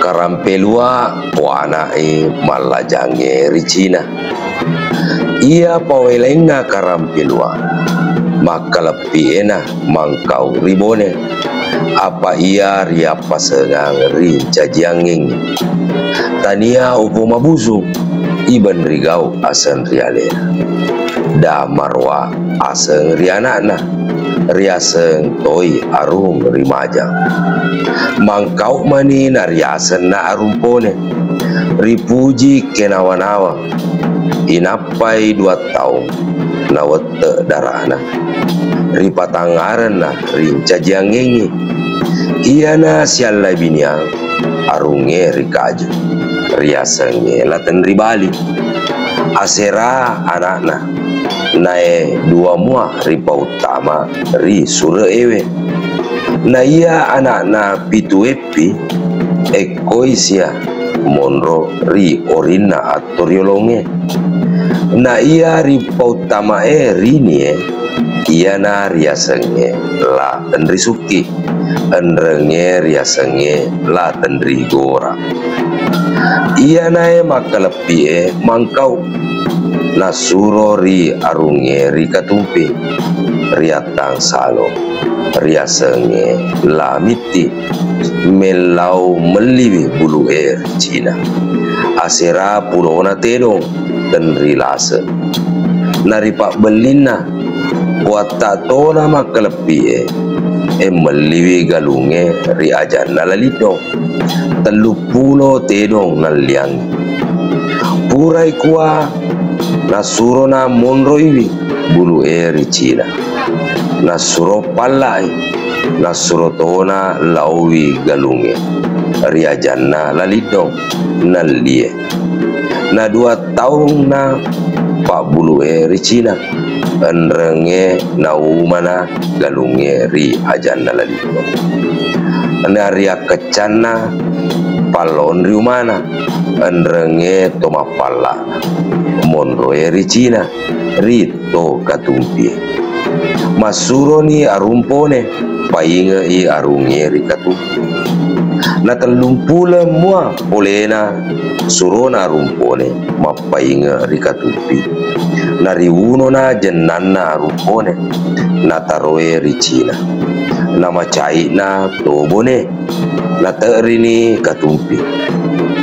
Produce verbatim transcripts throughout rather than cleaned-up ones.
Karampelua poana'i mallajangnge ri Cina. Iya pawelainna Karampelua, makkalebbi'ena Mangkau ri Bone. Apa iya riappasengang ri ncajiangngengngi. Tania upomabusu, ibenrigau aseng ri alena. Damaroa aseng ri ana'na, riaseng toi Arung ri Majang. Mangkau mani nariasenna Arung Pone. Ripuji kenawa-nawa. Inappai dua taung nawette darana. Ripatangngarenna ri ncajiangngengngi. Iyana siallai biniang arungnge ri Kaju, riasengnge La Tenribali. Asera ana'na, nae dua mua ripauttama ri sure'ewe. Na iya ana'na pitueppi, ekkoi sia monro ri orinna attoriolongnge. Na iya ripauttamae rinie, iyana riasengnge La Tenrisukki, enrengnge riasengnge La Tenrigora. Iyanae makkaleppi'e Mangkau, nassuro ri arungnge ri Katumpi, riattang salo, riasengnge La Mitti, mellau melliwi bulu'e ri Cina. Asera pulona tedong, tenri lase. Naripabbellinna, puatta tona makkaleppi'e, e melliwi galungnge ri ajanna La Liddong. Telluppulo tedong nalliangngi. Purai kua, nassurona monroiwi bulu'e ri Cina. Nassuro palla'i, nassuro tona laowi galungnge ri ajanna La Liddong, nallie. Na dua taunna pabbulu'e ri Cina, enrengnge naumana galungnge ri ajanna La Liddong. Nariakkeccanna pallaong ri umana, enrengnge to mappalla'na monroe ri Cina, ri to Katumpie. Massuroni Arung Pone painge'i arungnge ri Katumpi. Na tellumpuleng mua polena surona Arung Pone mappainge ri Katumpi. Nariwunona jennanna Arung Pone, nataroe ri Cina. Namacai'na to Bone. Nate'rini Katumpi.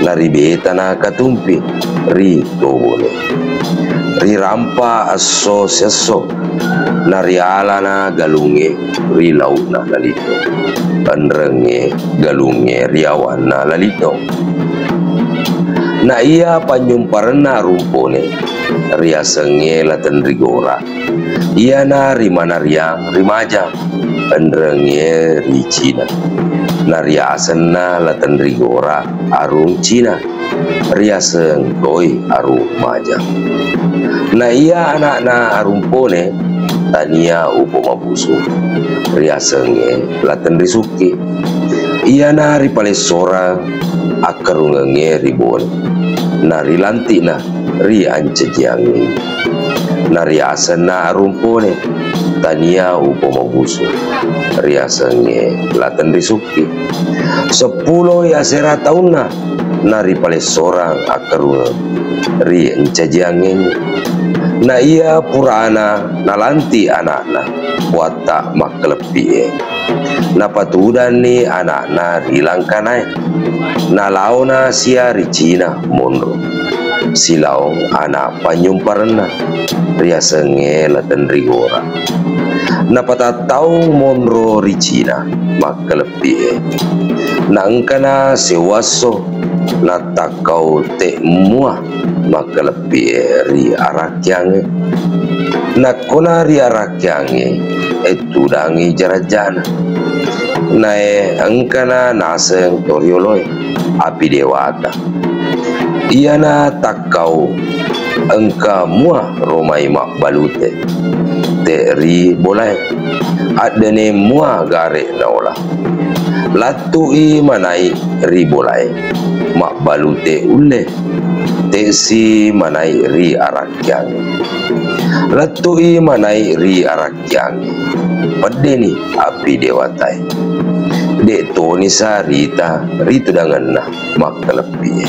Naribetana Katumpi ri to Bone. Rirampa esso siesso, narialana galungnge ri lau'na La Liddong. Enrengnge galungnge ri awanna La Liddong. Na iya pannyumparenna Arung Pone, riasengnge La Tenrigora. Iyana rimanariang ri Majang, enrengnge ri Cina. Nariasenna La Tenrigora Arung Cina, riaseng toi Arung Majang. Na iya ana'na Arung Pone, tania upomabusu, riasengnge La Tenrisukki. Iyana ripalessorang akkarungengnge ri Bone. Narilanti'na ri ancajiangnge. Nariasenna Arung Pone, tania upomabusu, riasengnge La Tenrisukki. Seppuloi asera taunna naripalessorang akkarungeng ri ncajiangnge. Na iya purana nalanti ana'na, puatta makkaleppi'e. Napatudanni ana'na ri langkanae. Nalaona sia ri Cina monro. Silaong ana' pannyumparenna, riasengnge La Tenrigora. Napatattaung monro ri Cina makkaleppi'e. Naengkana seuwasso nattakkau te' mua makkaleppi'e ri Arakkiangnge. Nakkona ri Arakkiangnge, ettudangngi jarajjana. Nae engkana naseng torioloe, api dewata. Iyana takkau engka mua romai mabbalute, te' ri bolae. Addene mua gare' naola. Lattu'i manai ri bolae, mabbalute ulle, te'si manai ri Arakkiangnge. Lattu'i manai ri Arakkiangnge, peddeni api dewatae. de' toni sarita ri tudangenna makkaleppi'e.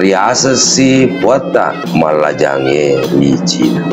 Riasessi puatta mallajangnge ri Cina.